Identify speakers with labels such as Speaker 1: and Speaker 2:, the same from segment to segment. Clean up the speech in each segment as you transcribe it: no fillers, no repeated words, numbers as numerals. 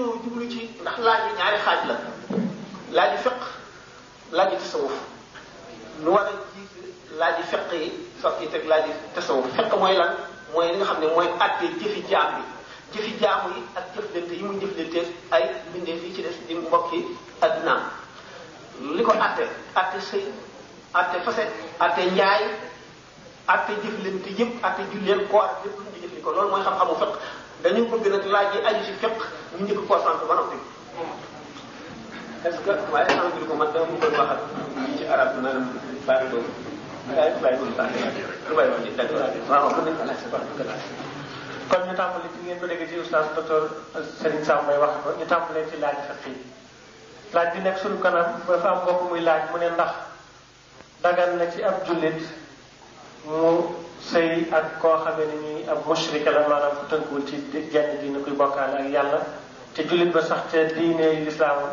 Speaker 1: dañoo jublu ci ndax laaj yi ñaari xaaj la laaj yi fiq laaj yi tasawuf lu war a jiitu laaj yi fiq yi soog yi teg laaj yi tasawuf fiq mooy lan mooy li nga xam ne mooy àtte jëfi jaam bi jëfi jaamu yi ak jëflante yi muy jëflante ay mbindeef yi ci des di mbokki addunaam li ko àtte sëy àtte fase àtte njaay àtte jëflante yëpp àtte julleen koor ak lépp lu ñu di jëfli ko loolu mooy xam-xamu fiq dañu bëgg nag laaj yi aju ci fiq ñu njëkk koo sant ba noppi est-ce que waaye sant ko man dama bëggoon wax ak ñi ci arab maanaam bàyyi doom bàyyi doom lu may wax ci dagg waaw mën nañ ko laaj
Speaker 2: kon ñu tàmbali ci ngeen ko dégg ci oustaz docteur Serigne Sam may wax ko ñu tàmbalee ci laaj fiq yi laaj bi nekk suñu kanam dafa am mbokk muy laaj mu ne ndax dagan na ci ab jullit mu sëy ak koo xamee ni ñuy ab mushrika la maanaam ku tënkuwul ci genn diine kuy bokkaale ak yàlla te jullit ba sax te diine lislaam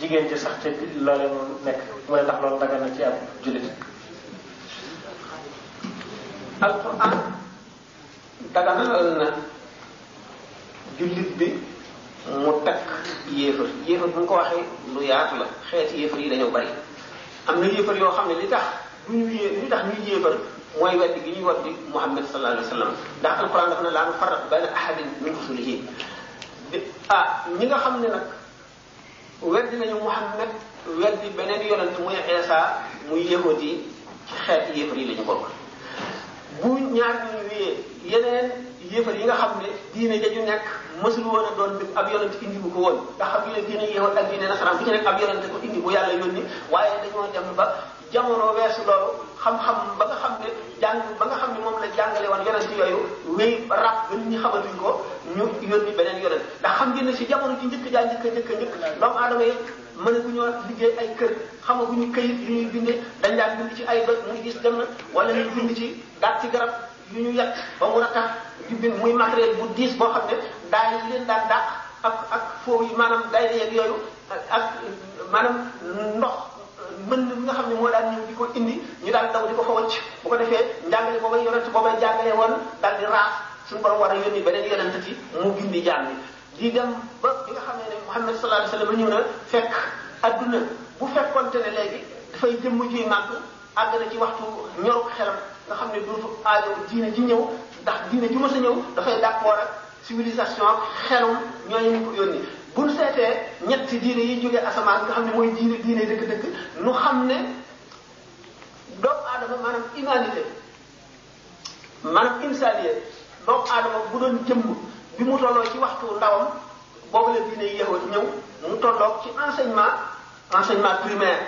Speaker 2: jigéen ci sax te loole mu nekk mu ne ndax loolu dagan na ci ab jullit.
Speaker 1: alquran daganal na jullit bi mu takk yéefar bu ñu ko waxee lu yaatu la xeeti yéefar yi dañoo bari am na yéefar yoo xam ne li tax ñuy yéefar mooy weddi gi ñuy weddi Muhammad sallallahu alayhi wa sallam ndax alquran daf na laa nufarriqu bayna ahadin min rusulihi ñi nga xam ne nag weddi nañu Muhammad weddi beneen yonent muy Isa muy yahudi yi ci xeet yéefar yi la ñu bokk bu ñaar ñu wéyee yeneen yéefar yi nga xam ne diine ja ñu nekk mësul woon a doon dëgg ab yonent indi bu ko woon ndax xam ngeen diine yahud ak diine nasaraan bu ci nekk ab yonent ko indi bu yàlla yónni waaye dañoo dem ba jamono weesu loolu xam-xam ba nga xam ne moom la jàngale woon yonent yooyu wéy rab ba nit ñi xamatuñ ko ñu yónni beneen yonent ndax xam ngeen ne si jamono ci njëkk doomu aadama yi mënaguñoo liggéey ay kër xamaguñu këyit yu ñuy bindee dañ daan bind ci ay doj muy gis dem na wala ñu bind ci daat ci garab yu ñu yàq ba mu ratax di bind muy matériel bu diis boo xam ne daay leen daan dàq ak foofu yi maanaam day yeeg yooyu ak maanaam ndox mën mi nga xam ne moo daan ñëw di ko indi ñu daan daw di ko fa wacc bu ko defee njàngale boobay yonent boobay jàngale woon daal di raaf suñu borom war a yónni beneen yonent ci mu bindi jaam bi di dem ba bi nga xam ne Muhammad sallallahu alayhi wasallam ñëw na fekk adduna bu fekkonte ne léegi dafay jëmm ciy màgg àgg na ci waxtu ñoru xelam nga xam ne dootu aajo diine ji ñëw ndax diine ju ma sa ñëw dafay d'accord ak civilisation ak xelum ñooñu ñu ko yónni buñ seetee ñetti diine yi jógee asamaan nga xam ne mooy diine dëgg-dëgg nu xam ne doomu aadama maanaam humanité maanaam insaniye doomu aadama bu doon jëmm bi mu tolloo ci waxtu ndawam boobu la diine yahud ñëw mu tolloog ci enseignement primaire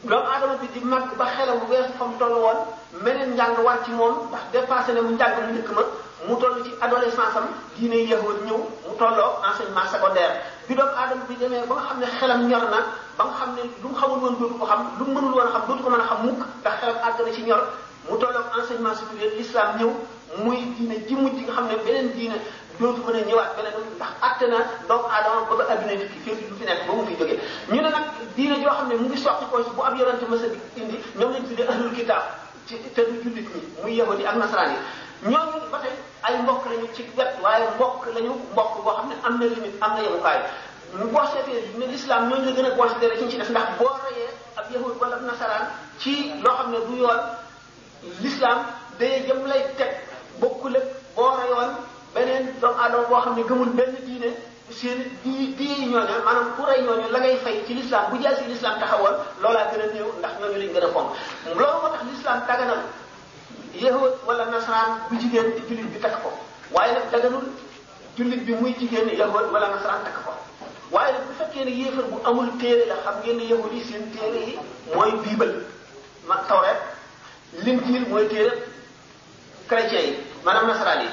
Speaker 1: doomu aadama bi di màgg ba xelam weesu fa mu toll woon meneen njàng war ci moom ndax dépassé na mu njàng mu njëkk ma mu toll ci adolescence am diine yahud ñëw mu tolloog enseignement secondaire bi doomu aadama bi demee ba nga xam ne xelam ñor na ba nga xam ne lu mu xamul woon dootu ko xam lu mu mënul woon a xam dootu ko mën a xam mukk ndax xelam àgg na ci ñor mu tolloog enseignement supérieur l'islam ñëw muy diine ji mujj nga xam ne beneen diine dootu mën a ñëwaat beneen ndax àtte na doomu aadama ba ba adduna tukki fii du fi nekk ba mu fi jógee ñu ne nag diine joo xam ne mu ngi soqi ko bu ab yonente mës a indi ñoom lañ tuddee ahlul kitab ci te du jullit ñi muy yahudi ak nasaraan yi ñooñu ba tey ay mbokk lañu ci wet waaye mbokk boo xam ne am na limite am na yemukaay boo seetee ne l'islam ñooñu la gën a considéré ci ñu ci def ndax boo reyee ab yahud wala ab nasaraan ci loo xam ne du yoon l'islam day jëm lay teg bokkul ak boo reyoon beneen doomu aadama boo xam ne gëmul benn diine seen di ñooñu maanaam ku rey ñooñu la ngay fay ci l'islam bu jaay si l'islam taxawoon loolaa gën a néew ndax ñooñu lañ gën a fonk loolu moo tax l'islam daganal yahud wala nasaraan bu jigéen di jullit bi takk ko waaye nag daganul jullit bi muy jigéen yahud wala nasaraan takk ko waaye nag bu fekkee ne yéefar bu amul téere la xam ngeen ne yahud yi seen téere yi mooy biibal ma tawreet linjiil mooy téere chrétien yi maanaam nasaraan yi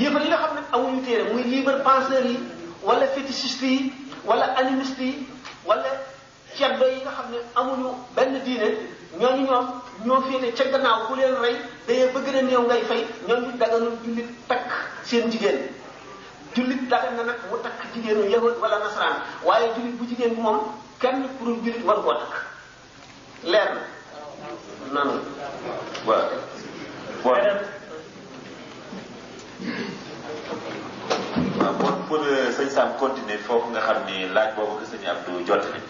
Speaker 1: yéefar yi nga xam ne amuñu téere muy libre penseurs yi wala fétichiste yi wala animiste yi wala ceddo yi nga xam ne amuñu benn diine ñooñu ñoo féete ca gannaaw ku leen rey day bëgg na néew ngay fay ñooñu daganul jullit takk seen jigéen jullit dagan na nag mu takk jigéenu yahud wala nasaraan waaye jullit bu jigéen bi moom kenn pour jullit war koo takk leer na noonu
Speaker 3: waaw waaw pour sëñ Sam continuer foofu nga xam ni laaj boobu ko sëñ Abdou jottali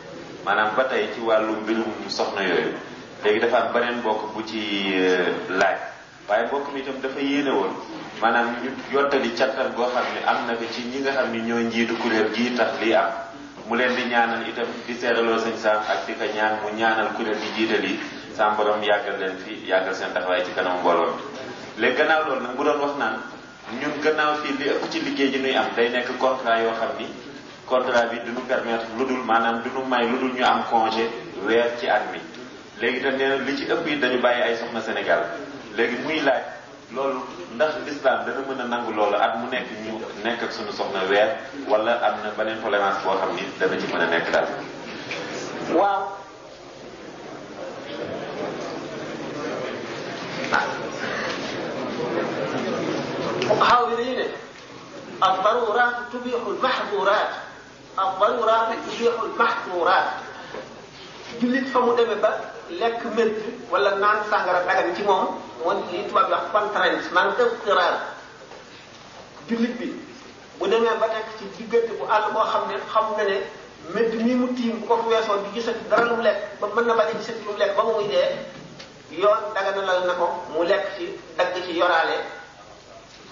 Speaker 3: maanaam ba tey ci wàllu mbirum soxna yooyu léegi dafa am beneen mbokk bu ci laaj waaye mbokk mi itam dafa yéene woon maanaam ñu yottali cantal goo xam ne am na ko ci ñi nga xam ni ñoo njiitu kuréel gii tax lii am mu leen di ñaanal itam di seeraloo sëñ Sam ak di ko ñaan mu ñaanal kuréel gi jiital yi sa borom yàggal leen fi yàggal seen taxawaay ci kanam mbooloo mi léegi gannaaw loolu nag mu doon wax naan ñun gannaaw fii li ëpp ci liggéey ji ñuy am day nekk contrat yoo xam ni contrat bi duñu permettre lu dul maanaam duñu may lu dul ñu am congé weer ci at mi léegi te nee na li ci ëpp yi dañu bàyyi ay soxna Sénégal léegi muy laaj loolu ndax l'islam dana mën a nangu loolu at mu nekk ñu nekk ak suñu soxna weer wala am na beneen tolérance boo xam ni dana ci mën a nekk daal.
Speaker 1: waaw fuqahaa yi dañuy ne ad-daruraat tubiihu al-mahduraat ad-daruraat tubiihu al-mahduraat jullit fa mu demee ba lekk médd wala naan sàngara dagan ci moom mooy li tubaab yi wax contrainte maanaam istiraar jullit bi bu demee ba nekk ci diggante bu àll boo xam ne xam nga ne médd mi mu tiim bu ko fu weesoo di gisati dara lu mu lekk ba mën na bañ a gisati lu mu lekk ba muy dee yoon daganalal na ko mu lekk ci dagg ci yoraale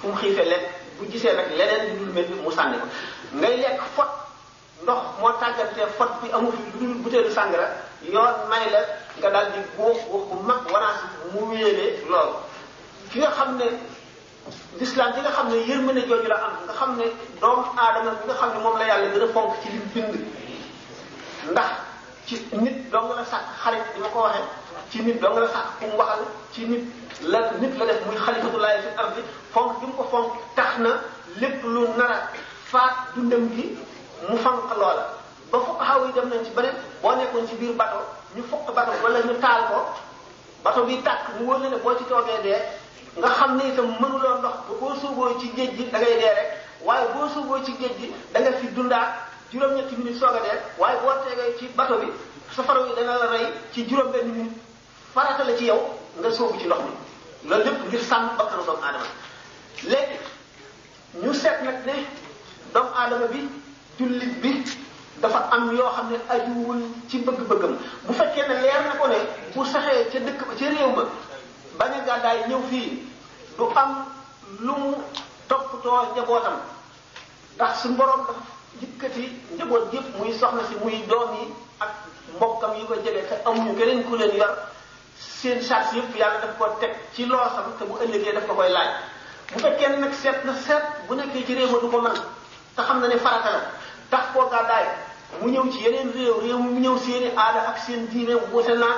Speaker 1: fu mu xiifee lekk bu gisee nag leneen di dul médd mu sànni ko ngay lekk fot ndox moo tàggatee fot bi amu fi lu dul butéelu sàngara yoon may la nga daal di góox góox bu mag wanaas mu wéelee loolu ki nga xam ne l'islam ki nga xam ne yërmande jooju la am nga xam ne doomu aadama bi nga xam ne moom la yàlla gën a fonk ci lim bind ndax ci nit dong la sàkk xarit di ma ko waxee ci nit dong la sàkk ku mu waxal ci nit la def muy xalifatullahi fi ardi fonk bi mu ko fonk tax na lépp lu nar a faat dundam gi mu fanq loola ba fuqahaa yi dem nañ ci beneen boo nekkoon ci biir bato ñu fukk bato wala ñu taal ko bato bi tàkk mu wóor la ne boo ci toogee dee nga xam ne itam mënuloo ndox ba boo suuboo ci géej gi da ngay dee rek waaye boo suuboo ci géej gi da nga fi dundaat juróom-ñetti minutes soog a dee waaye boo tegee ci bato bi safara yi dana la rey ci juróom-benn minute farata la ci yow nga sóobu ci ndox mi loolu lépp ngir sàmm bakkanu doomu aadama léegi ñu seet nag ne doomu aadama bi jullit bi dafa am yoo xam ne ajuwul ci bëgg-bëggam bu fekkee ne leer na ko ne bu saxee ca dëkk ba ca réew ma bañ a gàddaay ñëw fii du am lu mu toppatoo njabootam ndax suñu borom dafa yëkkati njaboot yëpp muy soxna si muy doom yi ak mbokkam yi ko jege te amuñu keneen ku leen yor seen charge yëpp yàlla daf ko teg ci loosam te bu ëllëgee daf ko koy laaj bu fekkee ne nag seet na seet bu nekkee ci réew ma du ko mën te xam na ne farata la tax koo gàddaay mu ñëw ci yeneen réew mu ñëw seeni aada ak seen diine wute naa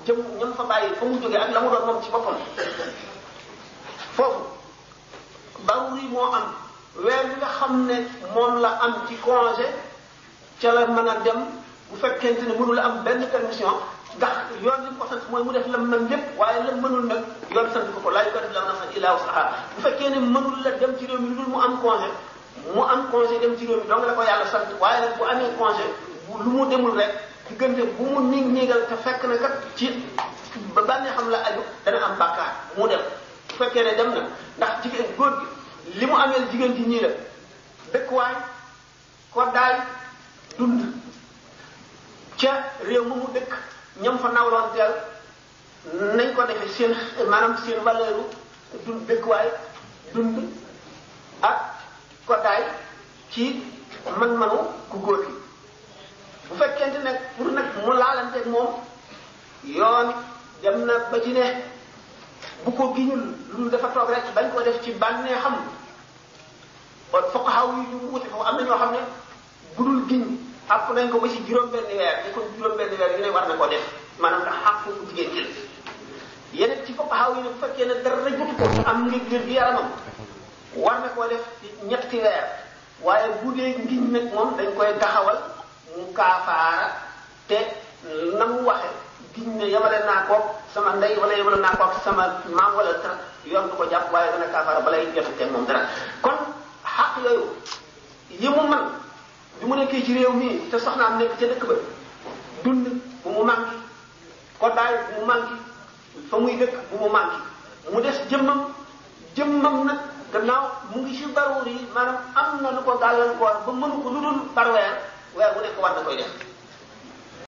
Speaker 1: jëm ñam fa bàyyi fa mu jógee ak la mu doon moom ci boppam foofu daruri moo am weer bi nga xam ne moom la am ci congé ca la mën a dem bu fekkente ne mënul am benn permission ndax yoon li ko sant mooy mu def lam mën lépp waaye lam mënul nag yoon sant ko laa yukallifu llaahu nafsan illaa wus'ahaa bu fekkee ne mënul la dem ci réew mi lu dul mu am congé dem ci réew mi donc la ko yàlla sant waaye nag bu amee congé lu mu demul rek diggante bu mu niigal te fekk na kat ci ba bànnee xam la aju dana am bàkkaar mu dem bu fekkee ne dem na ndax jigéen góor gi li mu ameel jigéen ji ñii la dëkkuwaay ko daay dund ca réew mu dëkk ñam fa nawloon teel nañ ko defee seen maanaam seen valeur dund dëkkuwaay dund ak ko daay ci man-manu ku góor gi bu fekkente nag pour nag mu laalanteeg moom yoon dem na ba ci ne bu ko giñul lu dafa toog rek bañ ko def ci bànnee xam kon fuqahaa yi ñu wuti foofu am na ñoo xam ne bu dul giñ àpp nañ ko ba ci juróom-benni weer kon juróom-benni weer yu ne war na ko def maanaam ndax xàq ku jigéen jël yeneen ci fuqahaa yi ne bu fekkee ne dara jotu ko am ngir wér gi yaramam war na koo def ñetti weer waaye bu dee ngiñ nag moom dañ koy taxawal mu kaafaara te na mu waxe giñ ne yemale naa koog sama ndey wala yemale naa koog sama maam wala dara yoon du ko jàpp waaye dana kaafaara balay jotee moom dara kon xaq yooyu yi mu man bi mu nekkee ci réew mii te soxnaam nekk ca dëkk ba dund bu mu manqué koddaay bu mu manqué fa muy dëkk bu mu manqué mu des jëmmam nag gannaaw mu ngi ci daruur yi maanaam am na lu ko gàllankoor ba mënu ko lu dul par weer bu nekk war na koy def